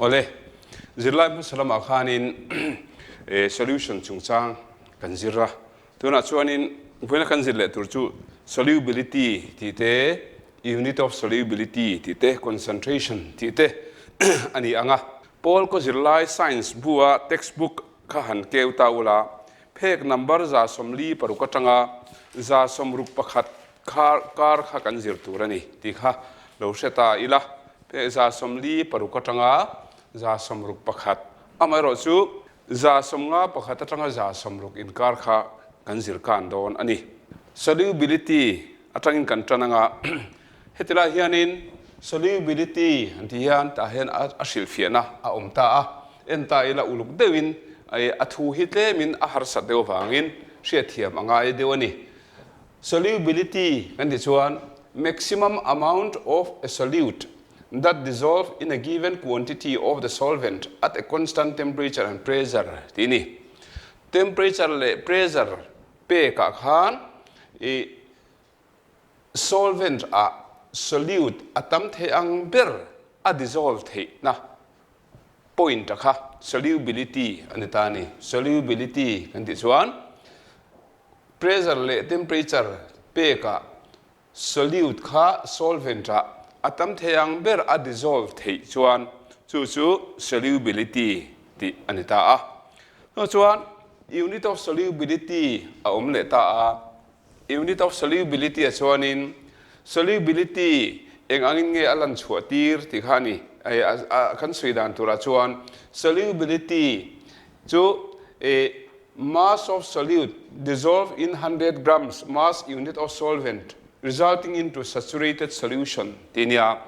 Awle, zirlai hmasa lamah khanin solution chungchang kan zir a, tunah chuanin vawiina kan zir leh tur chu solubility tih te, unit of solubility tih te, concentration tih te a ni ang a. Pawl kaw zirlai science bu-a textbook kha han keu ta ula, phek number 46 atanga 61 kha kar kha kan zir tur a ni tih kha lo hre ta ila. Phek 46 atanga 61, amaherawh chu 51 atanga 60 inkar kha kan zir kan dawn a ni. Solubility atangin kan tan anga hetilai hianin solubility an tih hian tah hian a hrilhfiahna a awm ta a, en ta ila uluk deuhin a thu hi tlemin a harsat deuh avangin hriatthiam a ngai deuh a ni. Solubility kan tih chuan maximum amount of a solute that dissolve in a given quantity of the solvent at a constant temperature and pressure tih a ni. Temperature leh pressure pekah khan i solvent ah solute a tam thei ang ber a dissolve theihna point a kha solubility a ni ta a ni. Solubility kan tih chuan Pressure leh temperature pekah solute kha solvent ah a tam thei ang ber a dissolve theih chuan chu chu solubility tih a ni ta a. Hnu chuan unit of solubility a awm leh ta a. Unit of solubility ah chuanin solubility eng angin nge a lan chhuah tir tih kha a ni. Kan sawi dan turah chuan solubility chu Mass of solute dissolved in 100 grams mass unit of solvent resulting into saturated solution tih nia.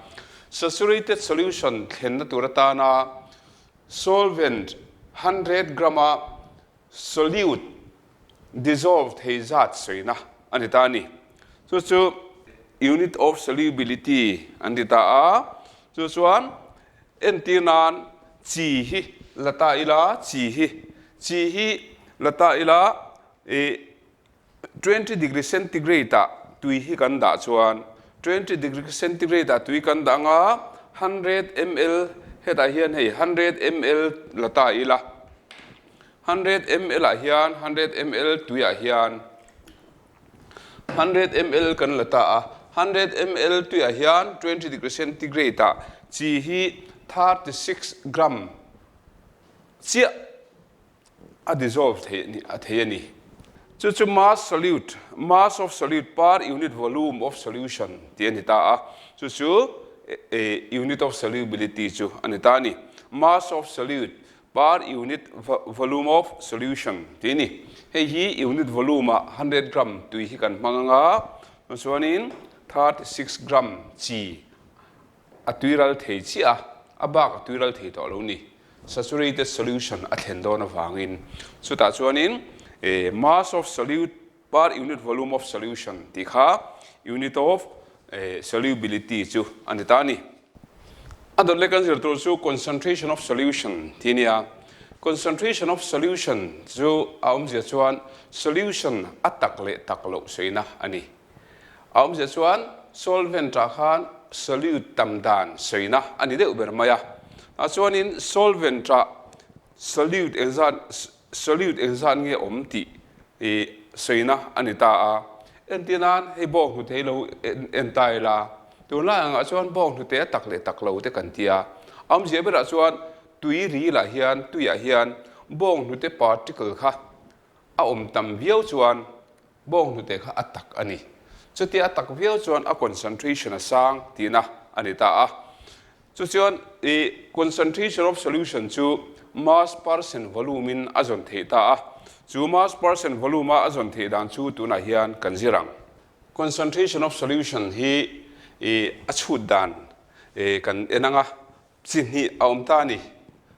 Saturated solution thlenna tur atana solvent 100 gram-a solute dissolve thei zat sawina a ni ta a ni. Chu chu unit of solubility an ti ta a. Chu chuan Entir nan chi hi la ta ila, chi hi, chi hi la ta ila i 20 degree centigrade ah tui hi kan dah chuan 20 degree centigrade ah tui kan dah anga 100 ml hetah hian hei 100 ml la ta ila, 100 ml ah hian 100 ml tui ah hian 100 ml kan la ta a, 100 ml tuiah hian 20 degree centigrade ah chi hi 36 gram chiah a dissolve thei a ni. Chu chu mass solute, mass of solute per unit volume of solution tih a ni ta a, chu chu unit of solubility chu a ni ta a ni. Mass of solute Per unit volume of solution tih a ni. Hei hi unit volume ah 100 gram tui hi kan hmang anga, chuanin 36 gram chi a tui ral thei chiah a, a bak a tui ral thei tawh lo ni. Saturated solution a thlen dawn avangin chutah chuanin mass of solute per unit volume of solution tih kha unit of solubility chu a ni ta a ni. A dawt leh kan zir tur chu concentration of solution tih a ni a. Concentration of solution chu a awmzia chuan solution a tak leh tak loh sawiina a ni. A awmzia chuan solvent ah khan solute tam dan sawiina a ni deuh ber mai a. Tah chuanin solvent ah solute engzat Solute engzat nge awm tih i sawina a ni ta a. Entir nan hei bawng hnute hi lo en ta ila, tunlai angah chuan bawng hnute a tak leh tak lo te kan ti a. A awmzia berah chuan tui rilah hian tuiah hian bawng hnute particle kha a awm tam viau chuan bawng hnute kha a tak a ni. Chutia a tak viau chuan a concentration a sang tihna a ni ta a. Chu chuan i concentration of solution chu mass percent volume in a zawn theih ta a. Chu mass percent volume a a zawn theih dan chu tunah hian kan zir ang. Concentration of solution hi i a chhut dan kan en ang a, chi hnih a awm ta a ni.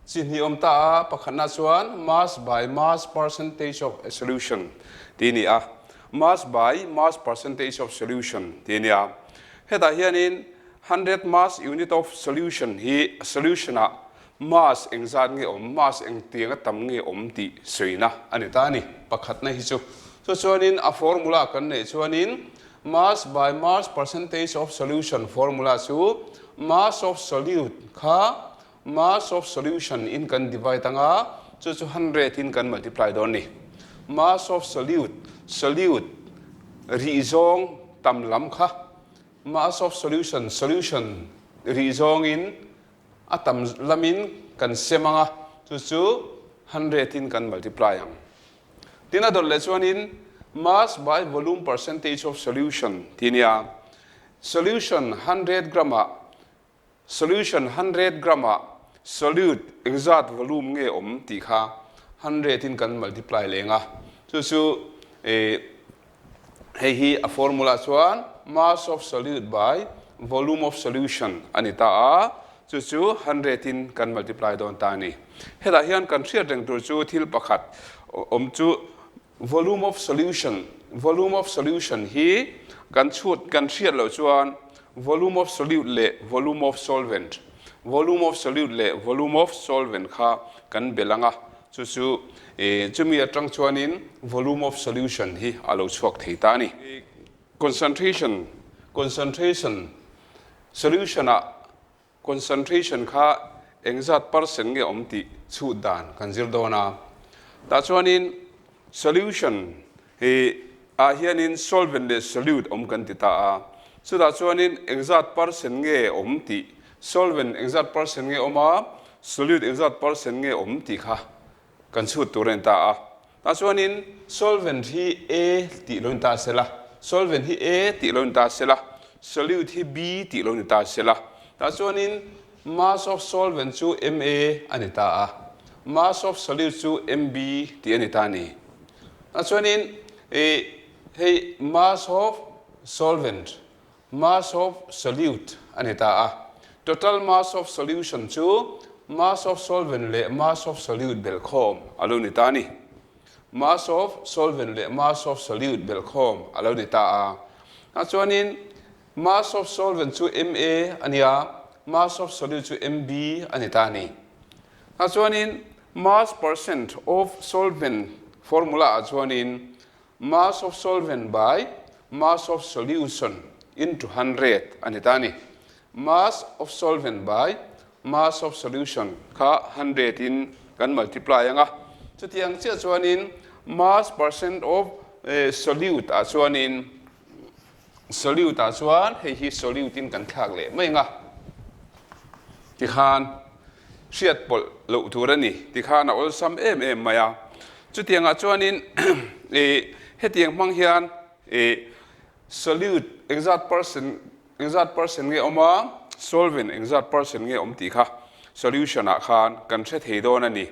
Chi hnih awm ta a, pakhatna chuan mass by mass percentage of a solution tih a ni a, mass by mass percentage of solution tih a ni a. Hetah hianin 100 mass unit of solution hi solution ah mass engzat nge awm, mass engtiang a tam nge awm tih sawina a ni ta a ni, pakhatna hi chu. Chu chuanin a formula kan neih chuanin mass by mass percentage of solution formula chu mass of solute kha. Mass of solution in kan divide anga, chu chu 100 in kan multiply dawn ni. Mass of solute, solute rih zawng tam lam kha mass of solution, solution rih zawngin a tam lamin kan sem anga, chu chu 100 in kan multiply ang. Tin a dawt leh chuanin mass by volume percentage of solution tih nia, solution 100 gram ah Solution 100 gram ah solute engzat volume nge awm tih kha 100 in kan multiply leng a, chu chu hei hi a formula chuan mass of solute by volume of solution a ni ta a, chu chu 100 in kan multiply dawn ta a ni. Hetah hian kan hriat reng tur chu thil pakhat awm chu Volume of solution, Volume of solution hi kan chhut kan hriat loh chuan volume of solute leh volume of solvent, volume of solute leh volume of solvent kha kan belh ang a, chu chu chumi atang chuanin volume of solution hi a lo chhuak thei ta a ni. Concentration, Concentration solution ah Concentration kha engzat percent nge awm tih chhut dan kan zir dawn a. Tah chuanin solution hi ah hianin solvent leh solute awm kan ti ta a. Chutah chuanin engzat percent nge awm tih, solvent engzat percent nge awm a, solute engzat percent nge awm tih kha kan chhut tur a ni ta a. Tah chuanin solvent hi A tih lo ni ta se la, solvent hi A tih lo ni ta se la, solute hi B tih lo ni ta se la. Tah chuanin mass of solvent chu Ma a ni ta a, mass of solute chu Mb tih a ni ta a ni. Tah chuanin hei mass of solvent Mass of solute a ni ta a. Total mass of solution chu mass of solvent leh mass of solute belhkhawm a lo ni ta a ni. Mass of solvent leh mass of solute belhkhawm a lo ni ta a. Tah chuanin mass of solvent chu Ma a ni a, mass of solute chu Mb a ni ta a ni. Tah chuanin mass percent of solvent formula ah chuanin Mass of solvent by mass of solution into 100 a ni ta a ni. Mass of solvent by mass of solution kha 100 in kan multiply ang a. Chutiang chiah chuanin mass percent of solute ah chuanin solute ah chuan hei hi solute in kan thlak leh mai ang a. Tikhan hriat pawlh loh tur a ni. Tikhan a awlsam em em mai a. Chutiangah chuanin ih hetiang hmang hian ih solute engzat percent engzat percent nge awm a, solvent engzat percent nge awm tih kha solution ah khan kan hre thei dawn a ni.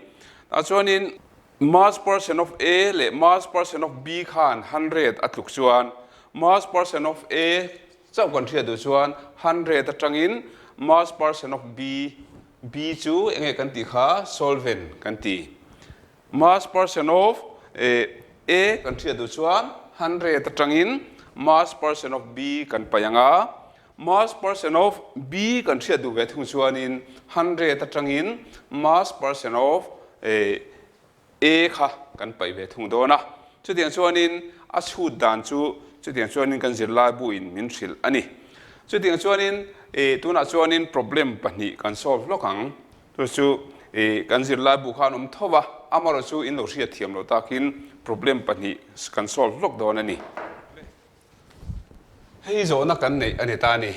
Tah chuanin mass percent of A leh mass percent of B khan 100 a tluk chuan mass percent of A chauh kan hriat duh chuan 100 atangin mass percent of B, B chu enge kan tih kha solvent kan ti. Mass percent of A kan hriat duh chuan 100 atangin mass percent of B kan paih ang a, mass percent of B kan hriat duh ve thung chuanin 100 atangin mass percent of A kha kan paih ve thung dawn a. Chutiang chuanin a chhut dan chu chutiang chuanin kan zirlaibuin min hrilh a ni. Chutiang chuanin tunah chuanin problem pahnih kan solve lawk ang. Chu chu kan zirlai bu khan awm tho va, amaherawh chu in lo hriat thiam loh takin problem pahnih kan solve lawk dawn a ni. Hei zawhna kan neih a ni ta a ni.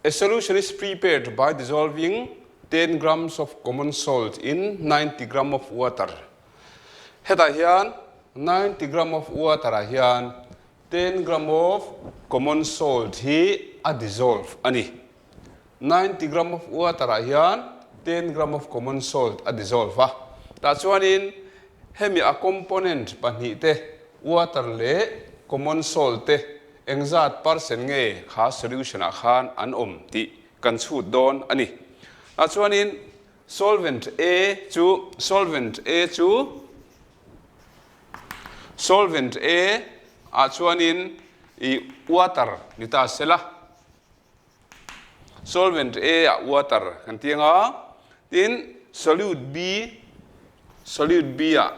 A solution is prepared by dissolving 10 grams of common salt in 90 gram of water. Hetah hian 90 gram of water ah hian 10 gram of common salt hi a dissolve a ni. 90 gram of water ah hian 10 gram of common salt a dissolve a, tah chuanin hemi a component pahnih te water leh common salt te engzat percent nge kha solution ah khan an awm tih kan chhut dawn a ni. Tah chuanin solvent A chu solvent A chu solvent A ah chuanin ih water ni ta sela. Solvent A ah water kan ti anga, tin solute B, solute B ah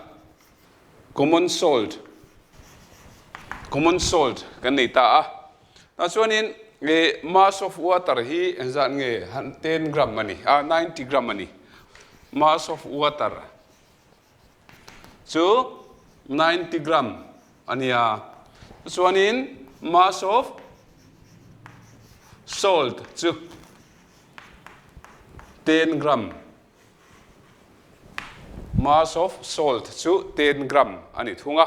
common salt, common salt kan nei ta a. Tah chuanin E mass of water hi engzat nge 10 gram a ni a 90 gram a ni. Mass of water chu 90 gram a nia. Chuanin mass of salt chu 10 gram. Mass of salt chu 10 gram a ni thung a.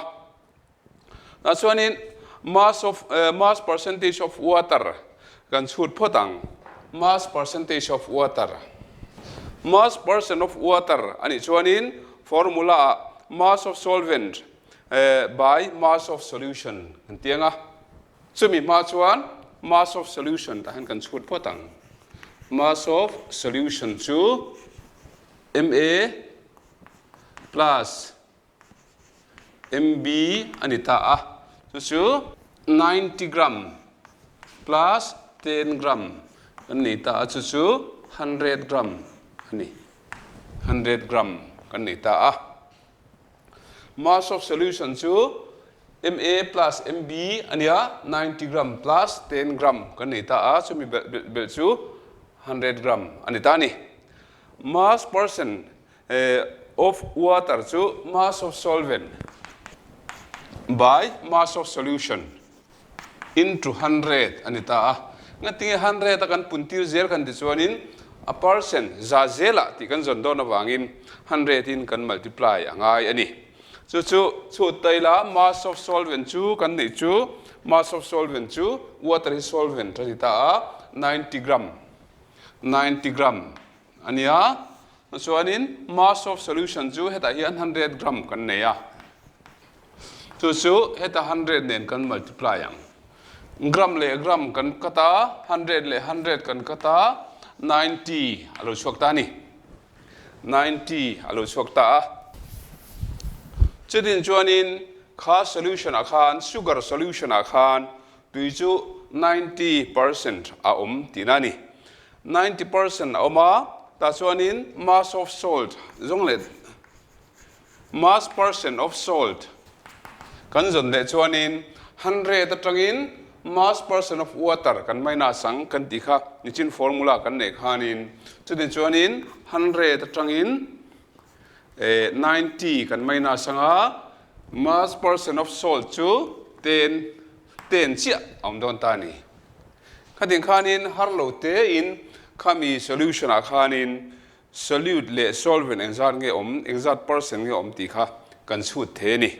Tah chuanin mass of mass percentage of water kan chhut phawt ang. Mass percentage of water Mass percent of water a nih chuanin formula ah mass of solvent by mass of solution kan ti ang a. Chumi hma chuan mass of solution tah hian kan chhut phawt ang. Mass of solution chu Ma plus MB a ni ta a, chu chu 90 gram plus 10 gram kan nei ta a, chu chu 100 gram a ni, 100 gram kan nei ta a. Mass of solution chu Ma plus MB a nia, 90 gram plus 10 gram kan nei ta a, chumi belh chu 100 gram a ni ta a ni. Mass percent of water chu mass of solvent by mass of solution into 100 a ni ta a. Ngatinge 100 a kan puntir zel kan ti chuanin a percent za zelah tih kan zawn dawn avangin 100 in kan multiply a ngai a ni. Chu chu chhut taila mass of solvent chu kan neih chu mass of solvent chu water hi solvent a ni ta a 90 gram 90 gram a ni a. Chuanin mass of solution chu hetah hian 100 gram kan nei a, chu chu heta 100 nen kan multiply ang. Gram leh gram kan cut a, 100 leh 100 kan cut a, 90 a lo chhuak ta a ni. 90 a lo chhuak ta a. Chutin chuanin kha solution ah khan, sugar solution ah khan tui chu 90% a awm tihna a ni. 90% a awm a, tah chuanin mass of salt zawng leh mass percent of salt kan zawn leh chuanin 100 atangin mass percent of water kan minus ang kan tih kha nichin formula kan neih khanin chutin chuanin 100 atangin 90 kan minus ang a, mass percent of salt chu 10 10 chiah a awm dawn ta a ni. Khatin khanin har lo tein khami solution ah khanin solute leh solvent engzat nge awm, engzat percent nge awm tih kha kan chhut thei a ni.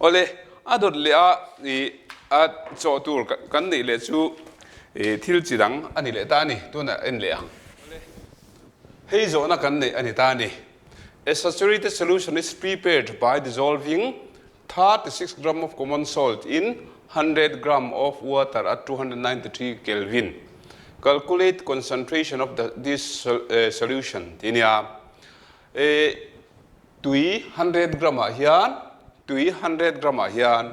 Awle, a dawt leh a ih a chawh tur kan neih leh chu ih thil chi dang a ni leh ta a ni, tunah en leh ang. Awle, hei zawhna kan neih a ni ta a ni. A saturated solution is prepared by dissolving 36 gram of common salt in 100 gram of water at 293 Kelvin. Calculate concentration of the, this eh, solution ti nia. Eh, tui 100 gram ah hian tui 100 gram ah hian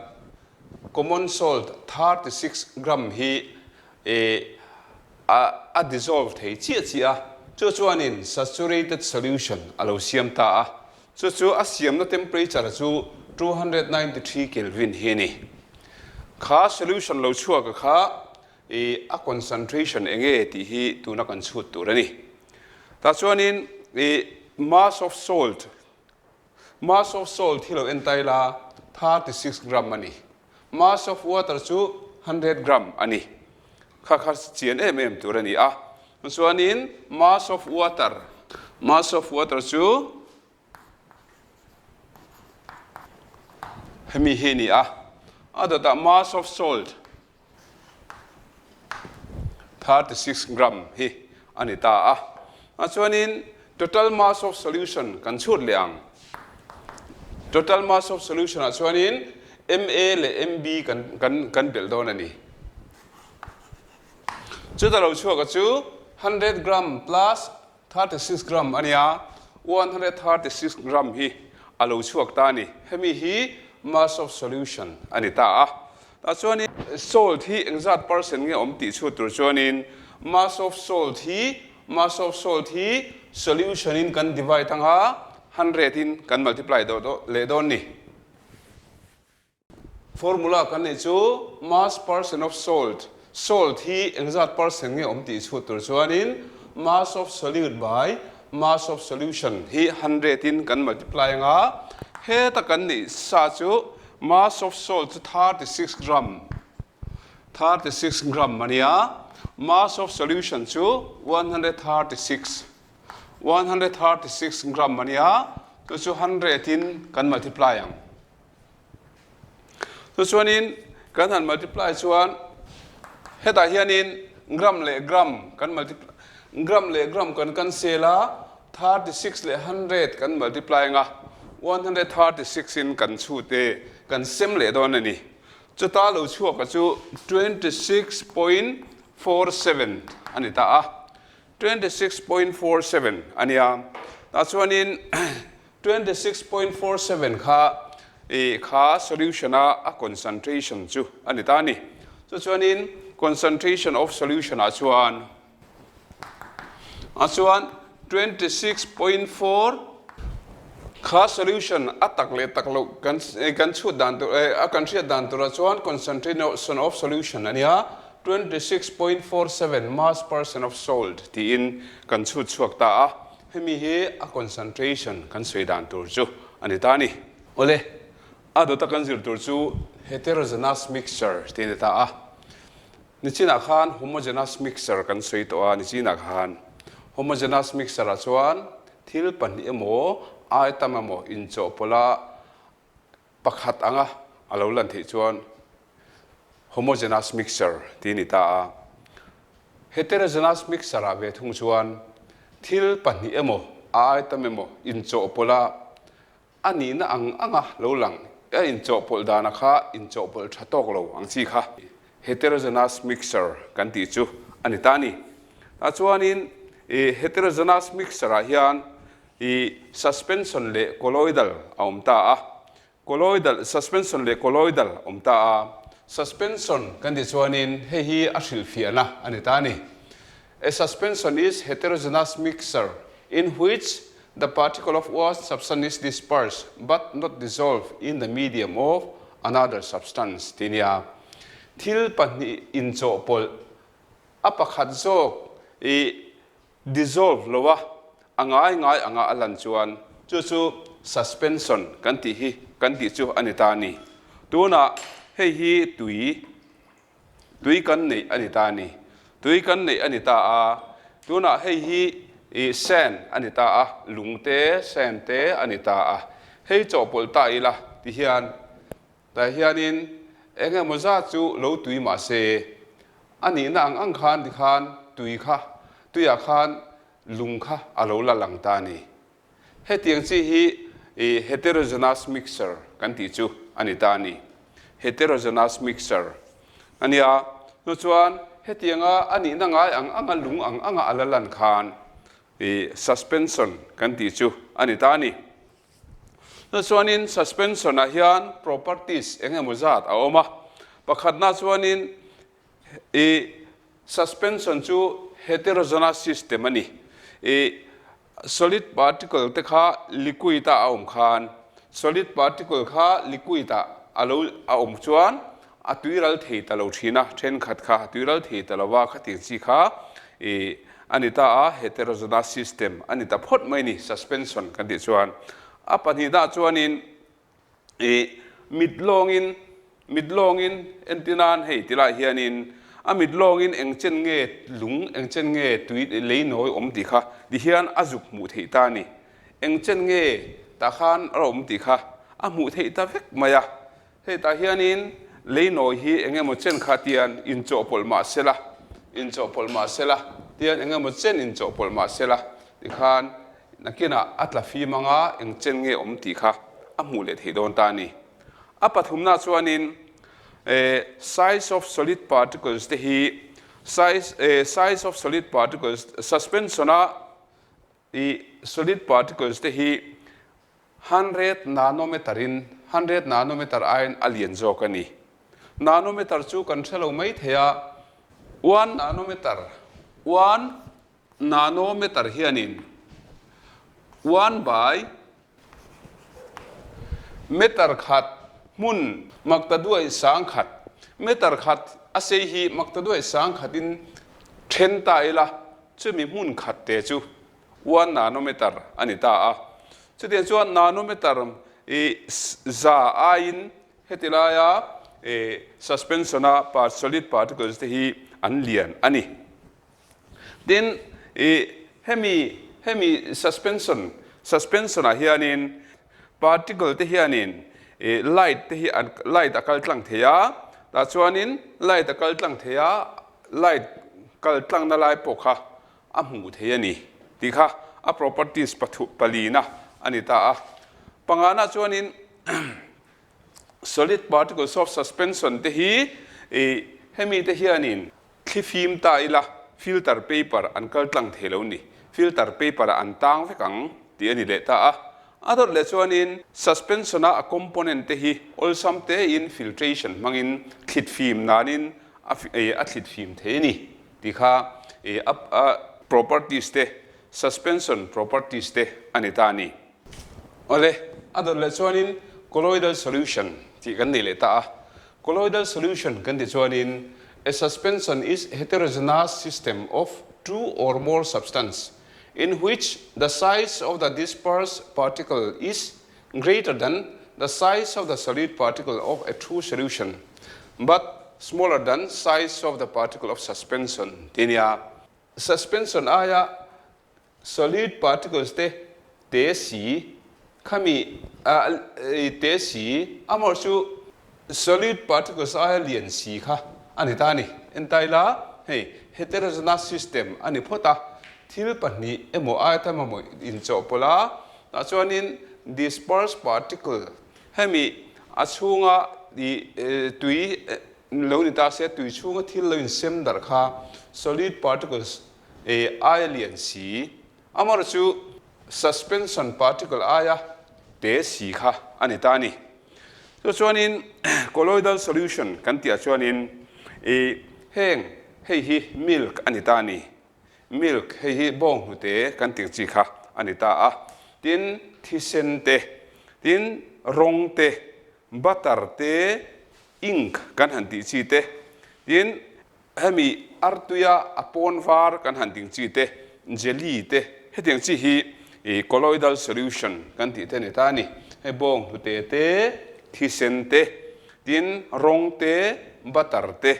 common salt 36 gram hi eh, a, a dissolve thei chiah chiah a. Chu chuanin saturated solution a lo siam ta a. Chu chu a siamna temperature chu 293 Kelvin hi a ni. Kha solution lo chhuak kha i a concentration eng nge tih hi tuna kan chhut tur a ni. Tah chuanin i mass of salt, mass of salt hi lo en ta ila 36 gram a ni. Mass of water chu 100 gram a ni. Kha kha chian em em tur a ni a. Chuanin mass of water, mass of water chu hemi hi a ni a. A dawtah mass of salt 36 gram hi a ni ta a. Chuanin total mass of solution kan chhut leh ang. Total mass of solution ah chuanin Ma leh Mb kan kan kan belh dawn a ni. Chuta lo chhuak a chu 100 gram plus 36 gram a nia, 136 gram hi a lo chhuak ta a ni. Hemi hi mass of solution a ni ta a. Tah chuanin salt hi engzat percent nge awm tih chhut tur chuanin mass of salt hi mass of salt hi solution in kan divide anga 100 in kan multiply leh dawn ni. Formula kan neih chu mass percent of salt Salt hi engzat percent nge awm tih chhut tur chuanin mass of solute by mass of solution hi hundred in kan multiply anga heta kan neih sa chu mass of salt chu 36 gram 36 gram a nia mass of solution chu 136 136 gram a nia chu chu hundred in kan multiply ang. Chuchuanin kan han multiply chuan hetah hianin gram leh gram kan multiply gram leh gram kan cancel a, 36 leh 100 kan multiply anga 136 in kan chhut e, kan sem leh dawn a ni. Chuta lo chhuaka chu 26.47 a ni ta a, 26.47 a nia. Tah chuanin 26.47 kha i kha solution a a concentration chu a ni ta a ni. Chu chuanin concentration of solution ah chuan ah chuan 26.4 kha solution a tak leh tak loh kan kan chhut dan tur a kan hriat dan turah chuan concentration of solution a nia 26.47 mass percent of salt tiin kan chhut chhuak ta a. Hemi hi a concentration kan sawi dan tur chu a ni ta a ni. Awle, a dawta kan zir tur chu heterogeneous mixture tih a ni ta a. Nichinah khan homogeneous mixture kan sawi tawh a, nichinah khan homogeneous mixture ah chuan thil pahnih emaw item emaw inchawhpawlh a Pakhat anga a lo lan theih chuan homogeneous mixture tih a ni ta a. Heterogeneous mixture ah ve thung chuan thil pahnih emaw a item emaw inchawhpawlh a, a nihna ang anga lo lang a inchawhpawlh dana kha inchawhpawlh tha tawk lo ang chi kha heterogeneous mixture kan tih chu a ni ta a ni. Tah chuanin heterogeneous mixture ah hian I suspension leh colloidal a awm ta a, colloidal, suspension leh colloidal a awm ta a. Suspension kan tih chuanin hei hi a hrilhfiahna a ni ta a ni. A suspension is heterogeneous mixture in which the particle of one substance is dispersed but not dissolved in the medium of another substance tih a nia. Thil pahnih inchawhpawlh a pakhat zawk i Dissolve lo a, a ngai ngai anga a lan chuan chu chu suspension kan tih hi kan tih chu a ni ta a ni. Tunah hei hi tui, tui kan neih a ni ta a ni. Tui kan neih a ni ta a, tunah hei hi ih sand a ni ta a, lung te, sand te a ni ta a. Hei chawhpawlh ta ila ti hian Tah hianin eng emaw zat chu lo tui mah se, a nihna ang ang khan tikhan tui kha, tuiah khan lung kha a lo la lang ta a ni. Hetiang chi hi i heterogeneous mixture kan tih chu a ni ta a ni. Heterogeneous mixture a nia. Chu chuan hetianga a nihna ngai ang anga lung ang anga a la lan khan i suspension kan tih chu a ni ta a ni. Chuanin suspension ah hian properties eng emaw zat a awm a, pakhatna chuanin i suspension chu heterogeneous system a ni. I solid particle te kha liquid a a awm khan solid particle kha liquid ah a lo a awm chuan a tuiral thei ta lo thin a, thenkhat kha a tuiral thei ta lo a, khatiang chi kha i a ni ta a, heterogeneous system a ni ta phawt mai ni, suspension kan tih chuan. A pahnihna chuanin i mit lawngin, mit lawngin entir nan hei ti lai hianin a mit lawngin eng chen nge lung, eng chen nge tui lei nawi awm tih kha ti hian a zuk hmuh theih ta a ni. Eng chen nge tah khan a awm tih kha a hmuh theih ta vek mai a. Hetah hianin lei nawi hi eng emaw chen kha tian inchawhpawlh mah sela, inchawhpawlh mah sela, tian eng emaw chen inchawhpawlh mah sela tikhan nakinah a tla fim anga eng chen nge awm tih kha a hmuh leh theih dawn ta a ni. A pathumna chuanin size of solid particles te hi size size of solid particles suspension-a i solid particles te hi 100 nanometer in 100 nanometer aiin a lian zawk a ni. Nanometer chu kan hre lo mai thei a, one nanometer, one nanometer hianin one by meter khat hmun makta duai sang khat meter khat. A sei hi maktaduai sang khatin then ta ila, chumi hmun khat te chu one nanometer a ni ta a. Chutiang chuan nanometer i za aiin heti laia suspension-a solid particles te hi an lian a ni. Tin, i hemi hemi suspension suspension ah hianin particle te hianin i light te hi an light a kal tlang thei a, tah chuanin light a kal tlang thei a, light kal tlangna lai pawh kha a hmuh thei a ni tih kha a properties pathu palina a ni ta a. Pangana chuanin solid particles of suspension te hi i hemi te hianin Thli fim ta ila filter paper an kal tlang thei lo ni. Filter paper ah an tang vek ang tih a ni leh ta a. A dawt leh chuanin suspension a a component te hi awlsam tein filtration hmangin thlit fim nanin a a thlit fim thei a ni tih kha a a properties te suspension properties te a ni ta a ni. Awle, a dawt leh chuanin colloidal solution tih kan nei leh ta a. Colloidal solution kan tih chuanin a suspension is heterogeneous system of two or more substance in which the size of the dispersed particle is greater than the size of the solid particle of a true solution but smaller than size of the particle of suspension tih a ni a. Suspension aia Solid particles te te si khami te si amawr chu solid particles aia lian si kha a ni ta a ni. Entaila hei heterogeneous system a ni phawt a, thil pahnih emaw aia tam emaw inchawhpawlh a, tah chuanin dispersed particle hemi a chhunga tui lo ni ta se tui chhunga thil lo insem darh kha solid particles E aia lian si, amarawh chu suspension particle aia te si kha a ni ta a ni. Chu chuanin colloidal solution kan tihah chuanin e heng hei hi milk a ni ta a ni. Milk hei hi bawnghnute kan tih chi kha a ni ta a. Tin thisen te, tin rawng te, butter te, ink kan han tih chi te, tin Hemi artuia a pawn var kan han ding chi te, jelly te, hetiang chi hi i colloidal solution kan tih te a ni ta a ni. Hei bawng hnute te, thisen te, tin rawng te, butter te,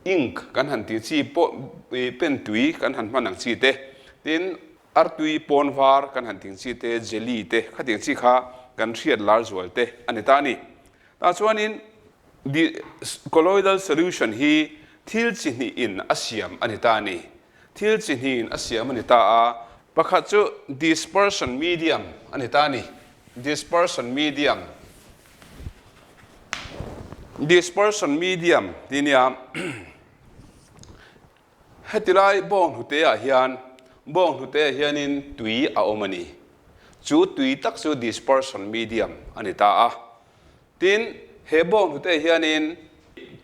ink kan han tih chi pawh i pen tui kan han hman ang chi te, tin artui pawn var kan han ding chi te, jelly te, khatiang chi kha kan hriat lar zual te a ni ta a ni. Tah chuanin The colloidal solution hi thil chi hnihin a siam a ni ta a ni. Thil chi hnihin a siam a ni ta a. Pakhat chu dispersion medium a ni ta a ni. Dispersion medium. Dispersion medium tih nia heti lai bawnghnute ah hian bawnghnute ah hianin tui a awm a ni. Chu tui tak chu dispersion medium a ni ta a. Tin, he bawnghnute hianin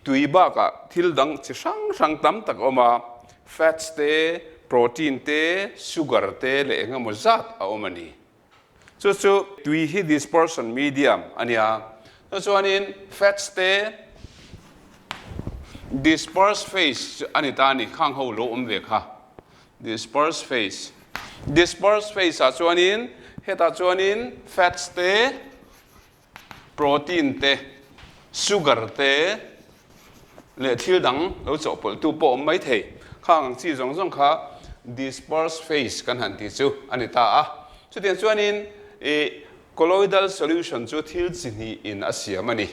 tui bakah thil dang chi hrang hrang tam tak a awm a, fats te, protein te, sugar te leh eng emaw zat a awm a ni. Chu chu tui hi dispersion medium a nia. Chu chuanin fats te disperse phase chu a ni ta a ni, khang ho lo awm ve kha. Disperse phase. Disperse phase ah chuanin hetah chuanin fats te, Protein te, sugar te leh thil dang lo chawhpawlhtu pawh awm mai thei. Khang ang chi zawng zawng kha dispersed phase kan han tih chu a ni ta a. Chutiang chuanin ih colloidal solution chu thil chi hnihin a siam a ni.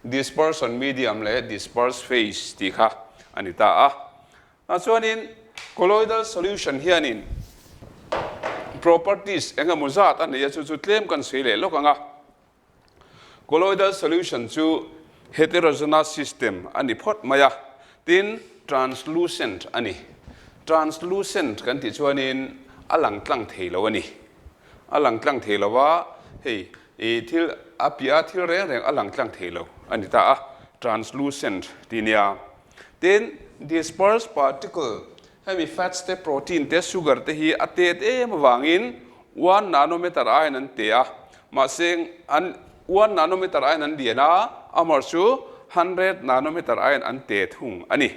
Dispersion medium leh dispersed phase tih kha a ni ta a. Tah chuanin colloidal solution hianin properties eng emaw zat a nei a, chu chu tlem kan sawi leh lawk ang a. Colloidal solution chu heterogeneous system a ni phawt mai a, tin translucent a ni. Translucent kan tih chuanin a lang tlang thei lo a ni. A lang tlang thei lo a, hei i thil a piah a thil reng reng a lang tlang thei lo a ni ta a, translucent tih nia. Tin, dispersed particle, hemi fats te, protein te, sugar te hi a tet em avangin one nanometer aiin an te a, mahse an one nanometer aiin an lian a, amar chu 100 nanometer aiin an te thung a ni.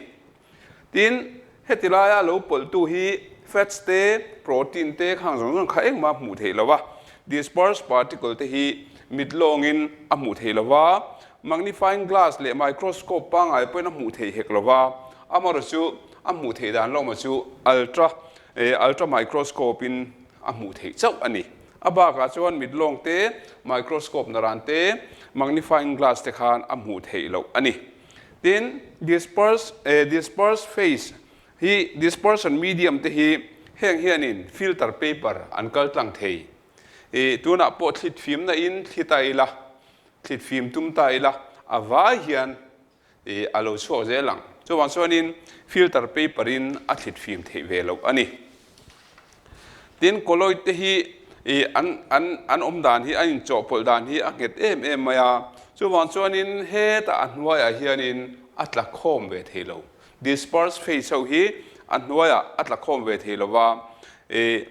Tin, heti laia lo pawlhtu hi fats te, protein te khang zawng zawng kha engmah hmuh theih lo a, dispersed particle te hi mit lawngin a hmuh theih lo va, magnifying glass leh microscope pangngai pawhin a hmuh theih hek lo va, amaherawhchu a hmuh theih dan lawma chu ultra ultra microscope in a hmuh theih chauh a ni. A bakah chuan mit lawng te, microscope naran te, magnifying glass te khan a hmuh theih loh a ni. Tin, disperse disperse phase hi dispersion medium te hi heng hianin filter paper an kal tlang thei. Ih tunah pawh thlit fimna in thli ta ila, thlit fim tum ta ila, a vai hian ih a lo chhuak zel ang. Chuvang chuanin filter paper in a thlit fim theih ve loh a ni. Tin, colloid te hi ih an an an awm dan hi a inchawhpawlh dan hi a nghet em em mai a, chuvang chuanin hetah a hnuaiah hianin a tla khawm ve thei lo. Disperse phase ho hi a hnuaiah a tla khawm ve thei lo va, ih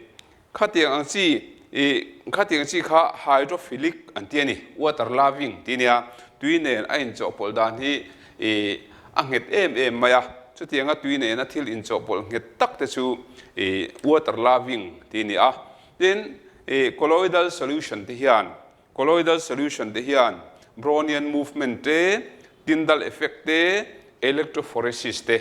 Khatiang ang chi i khatiang chi kha hydrophilic an ti a ni, water loving tih a nia, tui nen a inchawhpawlh dan hi i a nghet em em mai a, chutianga tui nena thil inchawhpawlh nghet tak te chu i water loving tih a ni a. Tin, i colloidal solution te hian Colloidal solution te hian Brownian movement te, Tyndall effect te, electrophoresis te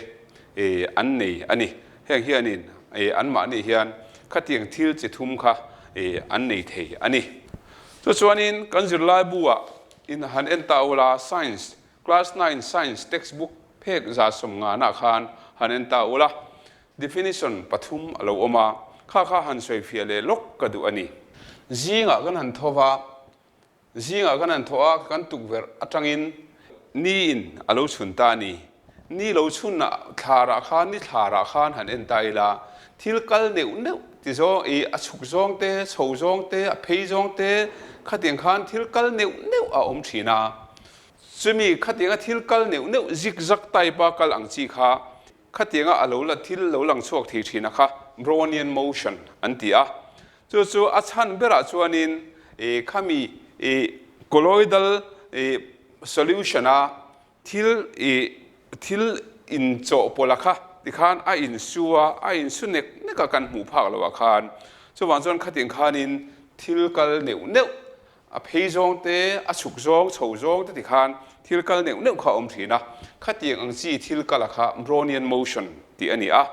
an nei a ni. Heng hianin anmahni hian khatiang thil chi thum kha an nei thei a ni. Chu chuanin kan zirlaibu ah in han en ta ula Science, Class 9 Science textbook phek 150 ah khan han en ta ula Definition pathum a lo awm a, kha kha han sawi fiah leh lawk ka duh a ni. Zingah kan han tho va, zingah kan han thaw a, kan tukverh atangin niin a lo chhun ta a ni. Ni lo chhunah thlarah khan, ni thlarah khan han en ta ila, thil kal neuh neuh ti zawng, ih a chhuk zawng te, chho zawng te, a phei zawng te, khatiang khan thil kal neuh neuh a awm thin a. Chumi khatianga thil kal neuh neuh zigzag type a kal ang chi kha Khatianga a lo la thil lo lang chhuak thei thin a kha Brownian motion an ti a. Chu chu a chhan berah chuanin ih khami ih colloidal ih solution a thil ih thil inchawhpawlh a kha tikhan a insu a, a insu nek nek a kan hmuh phak loh ah khan. Chuvang chuan khatiang khanin thil kal neuh neuh A phei zawng te, a chhuk zawng, chho zawng te ti khan thil kal neuh neuh kha a awm thin a. Khatiang ang chi thil kal a kha Brownian motion tih a ni a.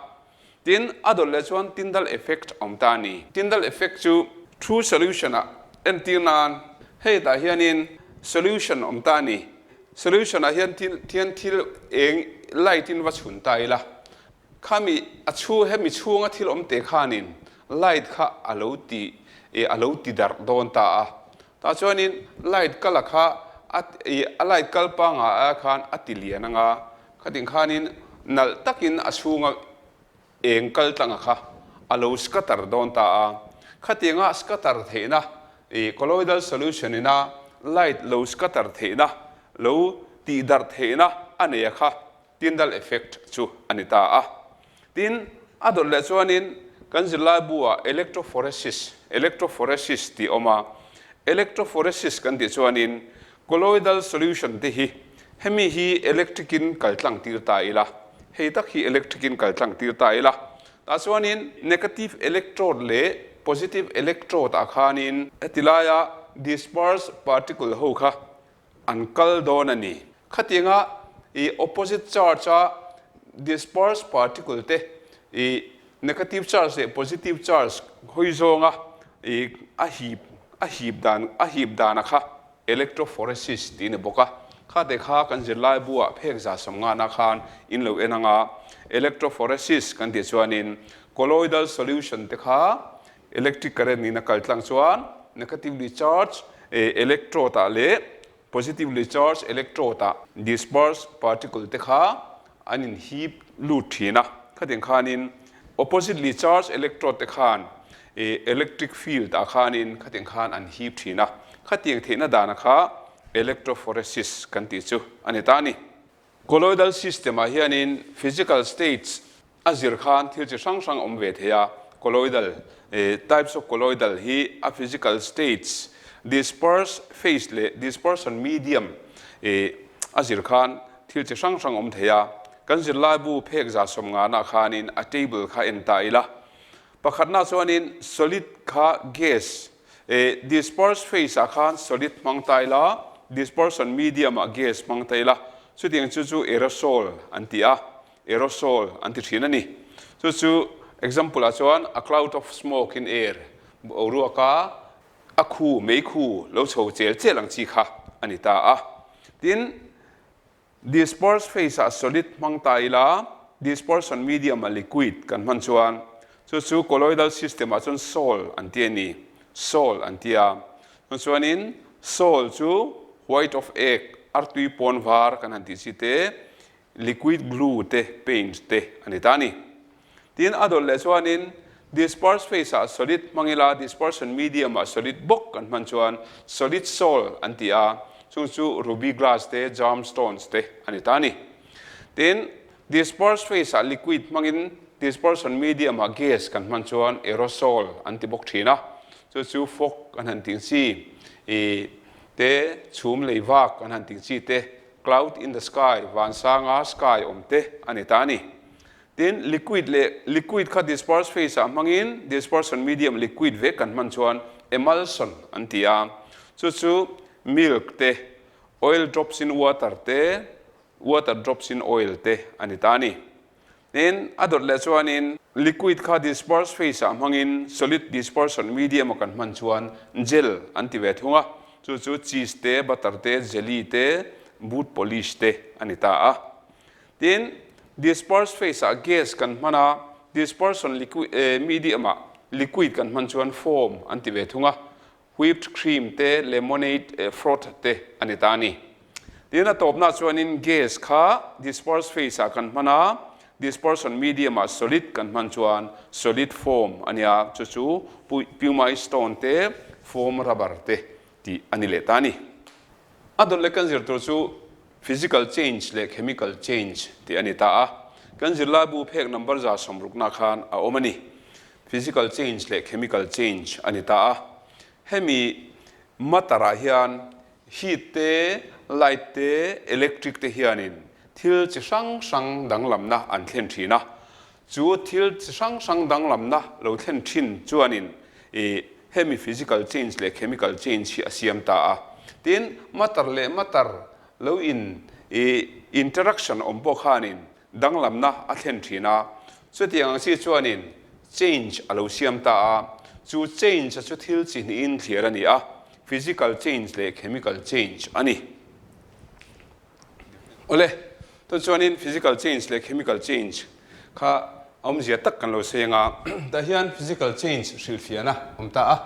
Tin, a dawlh leh chuan Tyndall effect a awm ta a ni. Tyndall effect chu true solution ah entir nan hei tah hianin solution a awm ta a ni. Solution ah hian thian thil eng light in va chhun ta ila. Khami a chhu hemi chhunga thil awm te khanin light kha a lo ti ih a lo ti darh dawn ta a. Tah chuanin light kal a kha a ih a light kal panga ah khan a ti lian anga khatin khanin nalh takin a chhunga eng kal tlanga kha a lo scatter dawn ta a. Khatianga scatter theihna ih colloidal solution ina light lo scatter theihna lo tih darh theihna a nei a kha Tyndall effect chu a ni ta a. Tin, a dawt leh chuanin kan zirlaibu ah electrophoresis, electrophoresis tih a awm a. Electrophoresis kan tih chuanin colloidal solution te hi hemi hi electric in kal tlang tir ta ila, hei tak hi electric in kal tlang tir ta ila. Tah chuanin negative electrode leh positive electrode ah khanin heti laia dispersed particle ho kha an kal dawn a ni. Khatianga i opposite charge a dispersed particle te i negative charge leh positive charge hawi zawnga i a hip a hip dan a hip dana kha electrophoresis tih a ni bawk a. Kha te kha kan zirlai buah phek 150 na khan in lo en anga electrophoresis kan tih chuanin colloidal solution te kha Electric current in a kal tlang chuan negatively charged electrode ah leh positively charged electrode ah dispersed particle te kha an in hip lut thin a. Khatiang khanin oppositely charged electrode te khan electric field ah khanin khatiang khan an hip thin a. Khatiang theihna dana kha electrophoresis kan tih chu a ni ta a ni. Colloidal system ah hianin physical states a zir khan thil chi hrang hrang awm ve thei a, colloidal, types of colloidal hi a physical states, disperse phase leh dispersion medium. a zir khan thil chi hrang hrang awm thei a, kan zirlaibu phek 150 ah khanin a table kha en ta ila. Pakhatna chuanin solid kha gas eh disperse phase ah khan solid hmang ta ila, dispersion medium ah gas hmang ta ila, chutiang chu chu aerosol an ti a, aerosol an ti thin a ni. Chu chu example ah chuan a cloud of smoke in air, boruaka a khu, mei khu lo chho chel chel ang chi kha a ni ta a. Tin, Disperse phase ah solid hmang ta ila, dispersion medium ah liquid kan hman chuan chu chu colloidal system ah chuan sol an ti a ni, sol an ti a. Chuan chuanin sol chu white of egg, artui pawn var kan han tih chi te, liquid glue te, paint te a ni ta a ni. Tin, a dawlh leh chuanin disperse phase ah solid hmang ila dispersion medium ah solid bawk kan hman chuan solid sol an ti a, chung chu ruby glass te, germ stones te a ni ta a ni. Tin, disperse phase ah liquid hmangin dispersion medium ah gas kan hman chuan aerosol an ti bawk thin a, chu chu fog an han tih chi ih te, chhum lei vak an han tih chi te, cloud in the sky, vansanga sky awm te a ni ta a ni. Tin, liquid leh liquid kha disperse phase ah hmangin dispersion medium liquid vek kan hman chuan emulsion an ti a. Chu chu milk te, oil drops in water te, water drops in oil te a ni ta a ni. Tin, a dawt leh chuanin liquid kha disperse phase ah hmangin solid dispersion medium a kan hman chuan gel an ti ve thung a. Chu chu cheese te, butter te, jelly te, boot polish te a ni ta a. Tin, disperse phase ah gas kan hman a, dispersion medium ah liquid kan hman chuan foam an ti ve thung a, whipped cream te, lemonade froth te a ni ta a ni. Tin, a tawpna chuanin gas kha disperse phase ah kan hman a, dispersion medium ah solid kan hman chuan solid foam a nia, chu chu pumice stone te, foam rubber te tih a ni leh ta a ni. A dawt leh kan zir tur chu Physical change leh chemical change tih a ni ta a, kan zirlaibu phek number 160 khan a awm a ni. Physical change leh chemical change a ni ta a. Hemi matter ah hian heat te, light te, electric te hianin thil chi hrang hrang danglamna an thlen thin a. Chu thil chi hrang hrang danglamna lo thlen thin chuanin ih hemi physical change leh chemical change hi a siam ta a. Tin, matter leh matter lo in ih interaction awm pawh khanin danglamna a thlen thin a. Chutiang ang chi chuanin change a lo siam ta a. Chu change a chu thil chi hnihin thlir a ni a, physical change leh chemical change a ni. Awle, tun chuanin physical change leh chemical change kha a awmzia tak kan lo sawi ang a. Tah hian physical change hrilhfiahna awm ta a.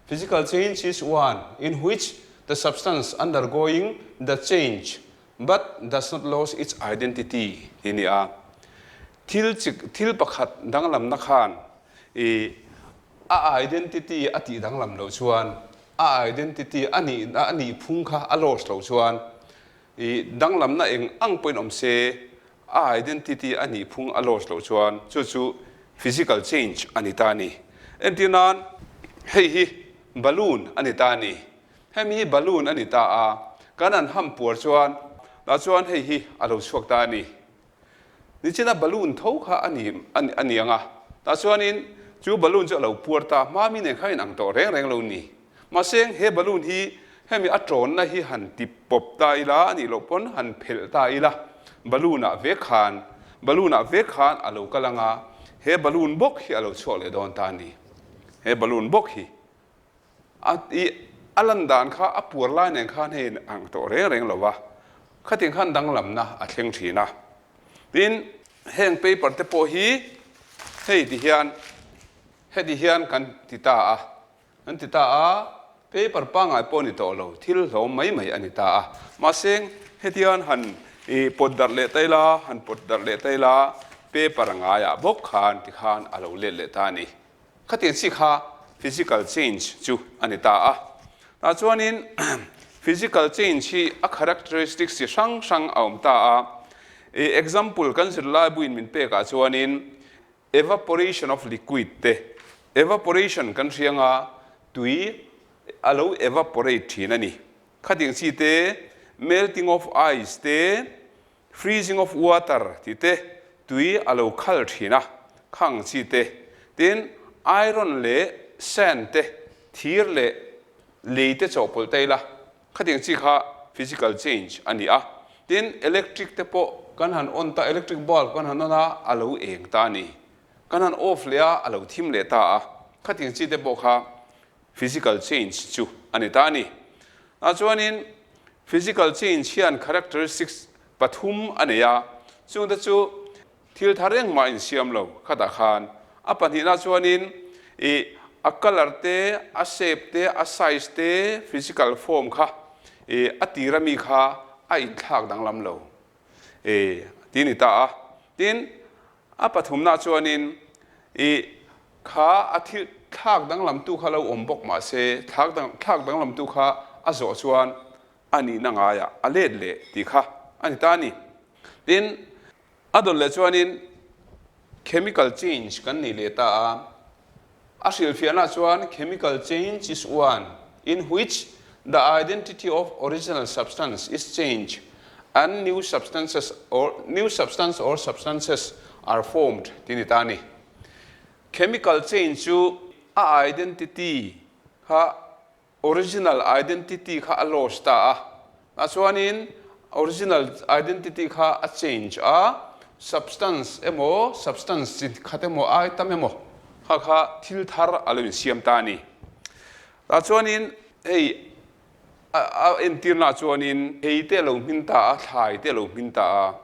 Physical change is one in which the substance undergoing the change but does not lose its identity tih a ni a. Thil chi thil pakhat danglamna khan i a identity a tih danglam loh chuan a identity a nih a nih phung kha a lost loh chuan i danglamna eng ang pawhin awm se a identity a nih phung a lost loh chuan chu chu physical change a ni ta a ni. Entir nan hei hi balloon a ni ta a ni. Hemi hi balloon a ni ta a, kan han ham puar chuan tah chuan hei hi a lo chhuak ta a ni. Nichina balloon tho kha a ni a ni ang a, tah chuanin chu balloon chu a lo puar ta, hma mi nen kha in ang tawh reng reng lo ni. Mahse he balloon hi hemi a tawnna hi han ti pawp ta ila a nih loh pawn han phelh ta ila, balloon ah vek khan balloon ah vek khan a lo kal ang a, he balloon bawk hi a lo chhuak leh dawn ta a ni. He balloon bawk hi. A i a lan dan kha a puar lai nen khan hei ang tawh reng reng lo va, khatin khan danglamna a thleng thin a. Tin, heng paper te pawh hi hei ti hian heti hian kan ti ta a, kan ti ta a, paper pangngai pawh a ni tawh lo, thil hlawm mai mai a ni ta a. Mahse, hetian han i pawt darh leh ta ila, han pawt darh leh ta ila, paper ngaiah bawk khan tikhan a lo let leh ta a ni. Khatiang chi kha physical change chu a ni ta a. Tah chuanin physical change hi a characteristics chi hrang hrang a awm ta a. I example kan zirlai buin min pekah chuanin evaporation of liquid te, evaporation kan hria anga tui a lo evaporate thin a ni. Khatiang chi te. Melting of ice te, freezing of water tih te, tui a lo khal thin a, khang chi te. Tin, iron leh sand te, thir leh lei te chawhpawlh ta ila, khatiang chi kha physical change a ni a. Tin, electric te pawh kan han on ta, electric bulb kan han on a, a lo eng ta a ni. Kan han off leh a, a lo thim leh ta a. Khatiang chi te pawh kha physical change chu a ni ta a ni. Ah chuanin physical change hian characteristics pathum a nei a, chungte chu thil thar engmah insiam lo khatah khan a pahnihna chuanin ih a colour te, a shape te, a size te, physical form kha ih a tir ami kha a inthlak danglam lo ih ti a ni ta a. Tin, A pathumna chuanin i kha a thil thlak danglamtu kha lo awm bawk mah se, thlak dang thlak danglamtu kha a zawh chuan a nihna ngaiah a let leh tih kha a ni ta a ni. Tin, a dawn leh chuanin chemical change kan nei leh ta a. A hrilhfiahna chuan chemical change is one in which the identity of original substance is changed and new substances or new substance or substances are formed tih a ni ta a ni. Chemical change chu a identity kha Original identity kha a lost ta a, tah chuanin original identity kha a change a, substance emaw substance chi khat emaw item emaw kha kha thil thar a lo insiam ta a ni. Tah chuanin hei a entirnaah chuanin thei te a lo hmin ta a, thlai te a lo hmin ta a,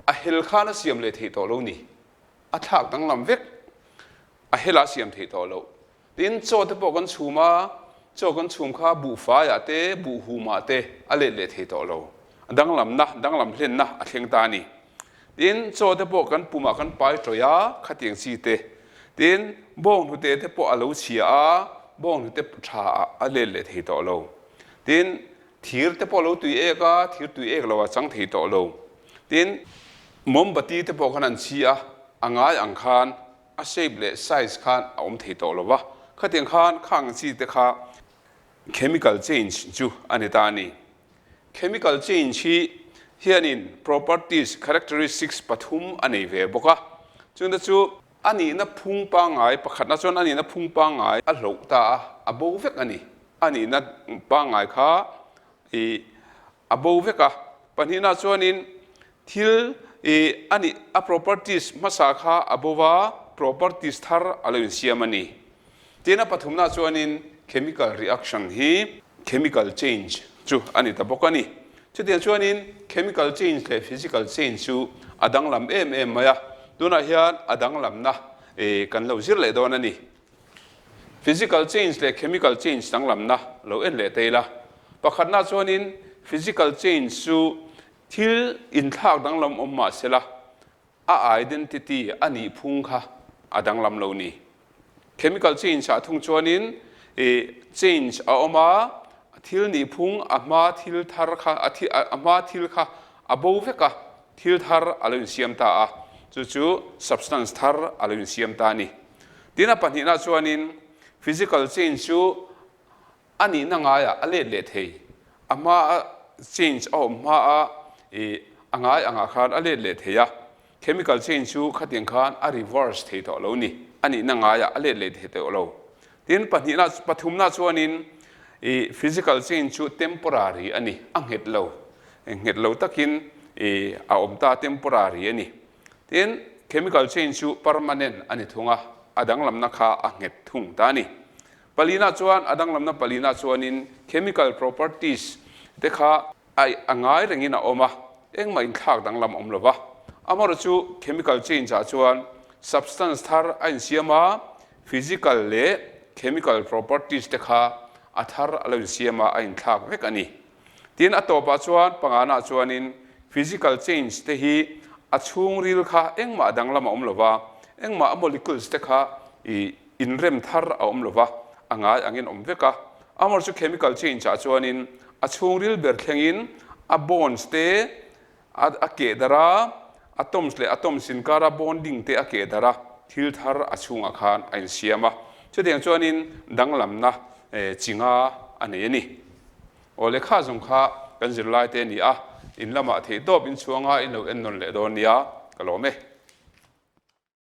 a hel khan a siam leh theih tawh lo ni, a thlak danglam vek, a hel a siam theih tawh loh. Tin, chaw te pawh kan chhum a, chaw kan chhum kha buhfaiah te, buhhumah te a let leh thei tawh lo. A danglamna, danglam hlenna a thleng ta a ni. Tin, chaw te pawh kan pumah kan pai tawih a, khatiang chi te. Tin, bawnghnute te pawh a lo chhia a, bawnghnute tha ah a let leh thei tawh lo. Tin, thir te pawh a lo tui ek a, thir tui ek lo a chang thei tawh lo. Tin, mombati te pawh khan an chhi a, a ngai ang khan a shape leh size khan a awm thei tawh lo va, khatiang khan khang chi te kha chemical change chu a ni ta a ni. Chemical change hi hianin properties, characteristics pathum a nei ve bawk a, chungte chu a nihna phung pangngai pakhatna chuan a nihna phung pangngai a hloh ta a, a bo vek a ni. A nihna pangngai kha ih A bo vek a. Pahnihna chuanin thil i a nih a properties hmasa kha a bo va, properties thar a lo insiam a ni. Tin a pathumna chuanin chemical reaction hi chemical change chu a ni ta bawk a ni. Chutiang chuanin chemical change leh physical change chu a danglam em em mai a. Tunah hian a danglamna kan lo zir leh dawn a ni. Physical change leh chemical change danglamna lo en leh ta ila. Pakhatna chuanin physical change chu thil inthlak danglam awm mah sela a identity a nih phung kha a danglam lo ni. Chemical change ah thung chuanin change a awm a, thil nih phung a hma thil thar kha a hma thil kha a bo vek a, thil thar a lo insiam ta a, chu chu substance thar a lo insiam ta a ni. Tin a pahnihna chuanin physical change chu a nihna ngaiah a let leh thei, a hmaa change a awm hmaa ih a ngai angah khan a let leh thei a, chemical change chu khatiang khan a reverse thei tawh lo ni, a nihna ngaiah a let leh thei tawh lo. Tin pahnihna pathumna chuanin ih physical change chu temporary a ni, a nghet lo, nghet lo takin ih a awm ta temporary a ni. Tin, chemical change chu permanent a ni thung a, a danglamna kha a nghet thung ta a ni. Palina chuan, a danglamna palina chuanin chemical properties te kha a a ngai rengin a awm a, engmah inthlak danglam a awm lo va. Amaherawhchu chu chemical change ah chuan substance thar a insiam a, physical leh chemical properties te kha a thar a lo insiam a, a inthlak vek a ni. Tin, a tawpah chuan pangana chuanin physical change te hi a chhungril kha engmah danglam a awm lo va, engmah a molecules te kha i inrem thar a awm lo va, a ngai angin awm vek a. Amaherawhchu chu chemical change ah chuanin a chhungril ber thlengin a bonds te a keh darh a, atoms leh atoms inkara bonding te a keh darh a, thil thar a chhungah khan a insiam a. Chutiang chuanin danglamna chi nga a nei a ni. Aw lehkha zawng kha kan zirlai te a ni a, in lamah theihtawp inchhuanga in lo ennawn leh dawn nia, ka lawm e.